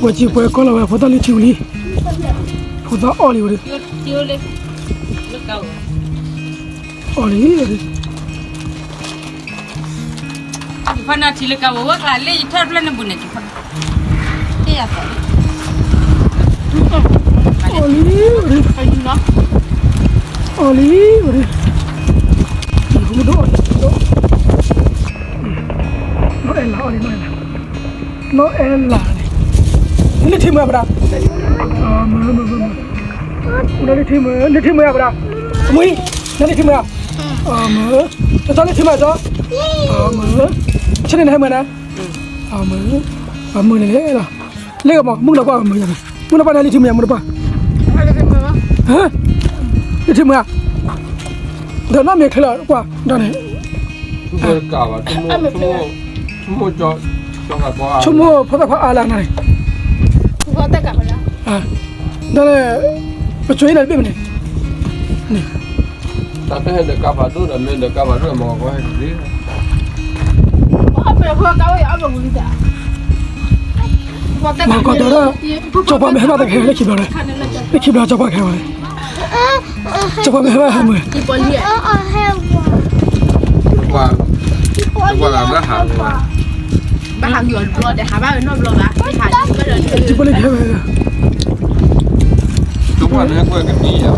ပှၤစံးပှဲၤကီလီၤဝဲ ဖိသၣ်လံထံဝံၤလံ, ဖိသၣ်အီၣ်လံဝဲဒီး, အီၣ်လံဝဲဒီး, ယဖီနၤထံလၢကဝဲဝဲကျါလၢယထၢၣ်ဖျၢၣ်န့ၣ်ဘူးန့ၣ်, အီၣ်လံဝဲဒီး, အီၣ်လံဝဲဒီး, ယဖိမုၣ်ဒိၣ်အီၣ်လံ, နီၢ်အဲၣ်လၤအီၣ်လံ နီၢ်အဲၣ်လၤ, နီၢ်အဲၣ်လၤန့ၣ်, နလံထံမုာ်အပဒါ, နလံထံမုာ်, လံထံမုာ်အပဒါ, မုၢ်, နလံထံမုာ်ဧါ, ကၠီလံထံမုာ်ကၠီ, ဆ့န့ၣ်နဟဲမုာ်နၤ, မုာ်န့ၣ်လီၤ, လၢကမၤ မုၣ်ကနီၤပှၢ်မုာ်ယၤ, မုၣ်ကနီၤပှၢ်နလံထံမုာ်ယၤ မုၣ်ကနီၤပှၢ်, လံထံမုာ်ဧါ, ဒီးနီၢ်မ့ၢ်ချ့လီၤကွၢ်ဒီးန့ၣ်, ဆိကမိၣ်ဖိသၣ်ခွါအါလၢနၤန့ၣ်, ဒီးန့ၣ်, ပစိၤအံၤနၤတဘ့ၣ်မနုၤန့ၣ်, တၢ်တဟဲဒီးကါဖးဒိၣ်ဒီး မ့ၢ်ဒီးကါဖးဒိၣ်ဒီး မ့ၢ်ကသ့, မ့ၢ်ကီၢ်ဒီး, ကၠီပှၤမ့ၢ်ဟဲဘၣ်တကဲလၢခံဘျီ, လၢခံဘျီကၠီပှၤကဟဲဘၣ်လၢ, ကၠီပှၤမ့ၢ်ဟဲဘၣ်ဟဲမုာ်, ပှၤ, ပှၤဂၤဘၣ်ဟး, ဘၣ်ဟးဂီၤဘျီဒီး ဟးဘၣ်နီတဘျီဘၣ်, ကၠီပှၤလၢကဟဲဘၣ်, ကၠီပှၤန့ၣ်ကွၢ်ကမံၤယ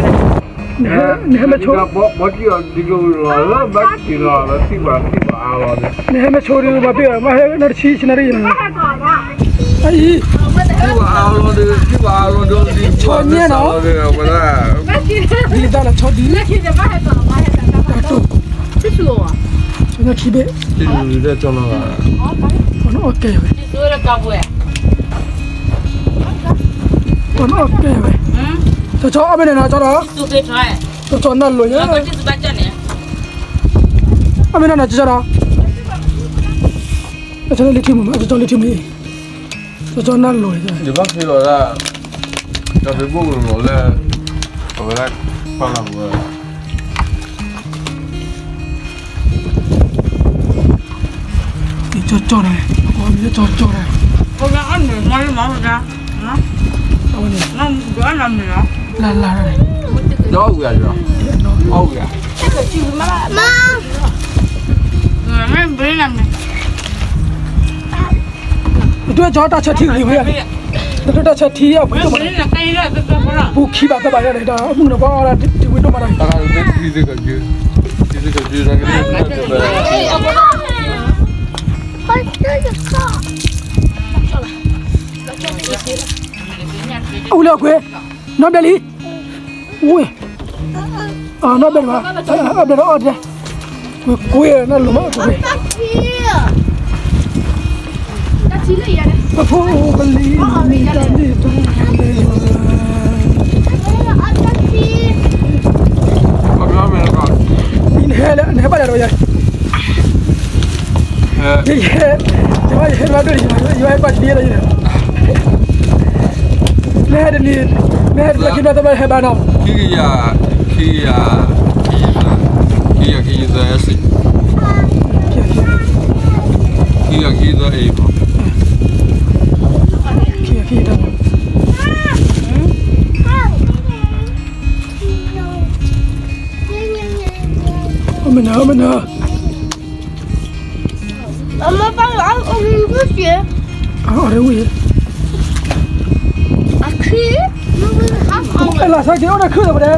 ၤ, နဟဲမ့ၢ်ဆိ, ဘၣ်လီၤလၢ ဘၣ်က့ၤလီၤလၢ ထံၣ်ပှၤထံၣ်ပှၤအါလီၤန့ၣ်, နဟဲမ့ၢ်ဆိဒီး ဘၣ်ပ့ၢ်အီၤ ဘၣ်ဟဲနီတဆံဆံနၣ်ရံၣ်, အအံၤ, ထံၣ်ပှၤအါလီၤဒီး ထံၣ်ပှၤအါလီၤဒီး ဆီညါနီၤ, ဒ်တၢ်လီၤဆီဒ်, တၢ်တိၢ်, ဆီညါခံဘ့ၣ်, ပှၤနီၢ်အီၣ်ကဲဝဲ, ပှၤနီၢ်အီၣ်ကဲဝဲ, တဆီအီၣ်မ့ၢ်န့ၣ်နီၤ ဆီဒီး, တဆီနၢ်လိၤယဲ, အမ့ၢ်နီၢ်နီၢ် ကၠီဒီး, အဆီလံထံမုာ်မး ကၠီလံထံမုာ်, ကၠီနၢ်လိၤယဲ, ယဘၣ်ဃ့လီၤဒၣ်, ကၠီဖ့ဘိၣ်ကလီၤလၢ, အဝဲဒၣ်, ပၢ်လီၤဝဲ ကၠီကၠီန့ၣ်, ကၠီကၠီန့ၣ်, အဝဲန့ၣ်, လၢလၢန့ၣ်, အီၣ်ဝံၤဧါ, အီၣ်ဝံၤဧါ, မ့ၢ်ဘၣ်န့ၣ် နတၢ်ကၠီတၢ်ဆၢထံဂ့ၤဝဲ, နတၢ်ဆၢထံအပူၤ, ပူၤခံဘၣ်သၢဘၣ်ယဲန့ၣ် တၢ်မုၣ်ကနီၤပှၢ်အီၣ်ဒၣ်တဝံၤဒိၣ်မးတၢ်, အဝံၤလၢအကွဲ, နီၢ်ဘျဲၣ်လံ, ဝဲ, နီၢ်ဘျဲၣ်လံဘၣ်, အဘျဲၣ်ဒီးအီၣ်ဒဲး, ကွဲကွဲနီၢ်လိၤမးကွဲ, ပဖိပလံၤမ့ၢ်တၢ်န့ၣ်တၢ်န့ၣ်, နဟဲလၢ နဟဲဘၣ်လၢဒီးယၤ ယဲ, ယဲ, ယဲဟဲဘၣ်ဒိၣ် ယဲဟဲကွၢ်တဘ့ၣ်လၢယဲ, မ့ၢ်ဟဲတနံၤ, မ့ၢ်ဟဲတဘျီခံဘျီသၢဘျီဟဲဘၣ်နီၤ, ခံကယၤ, ခံကယၤ, ခံကယၤ, ခံကယၤခံဆံသၢစ့ၢ်, ခံကယၤခံဆံသၢအံၤမး, ခံကယၤခံဆံသၢ, အမနၤ အမနၤ အမပၢ်လီၤ အဝံၤ အဝံၤ အခံ အဲလၢ်ဆၢက့ၤအိၣ်တခုဒီးပဒဲ,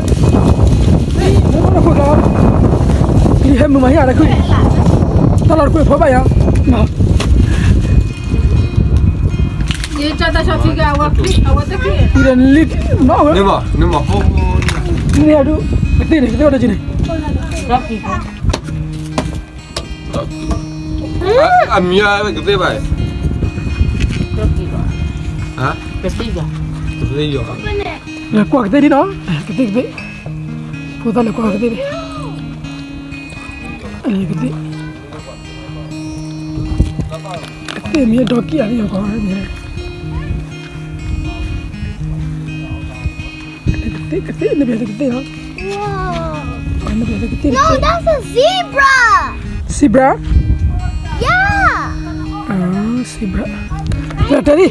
အိၣ်တခုဒီး, လံဟဲမုာ်မးဟံၣ်အတခု, တၢ်လီၤတကွဲးဖီဘၣ်ယၤ, ယတၢ်တၢ်ဆီထံက အဝဲ, အဝဲတခု, လံ, န့ၣ်ဒုး, ကသ့ၣ်န့ၣ် ကသ့ၣ်အိၣ်တက့ၢ်န့ၣ် အမံၤကသ့ၣ်ဘၣ်, ကသ့ၣ်ယီၤ, လဲၤကွၢ်ကသ့ၣ်ဒ်နီၤ, ကသ့ၣ်ကသ့ၣ်, ဖိသၣ်လဲၤကွၢ်ကသ့ၣ်ဒ်, ကသ့ၣ်, ကသ့ၣ်မ့ၢ်ဒီကံၢ်အါန့ၣ်ယီၤကွၢ်, ကသ့ၣ် ကသ့ၣ် နဘၣ်ကသ့ၣ်နီၤ, နဘၣ်ကသ့ၣ်, No, that's a zebra. Zebra? Yeah. Zebra. တဲဒ်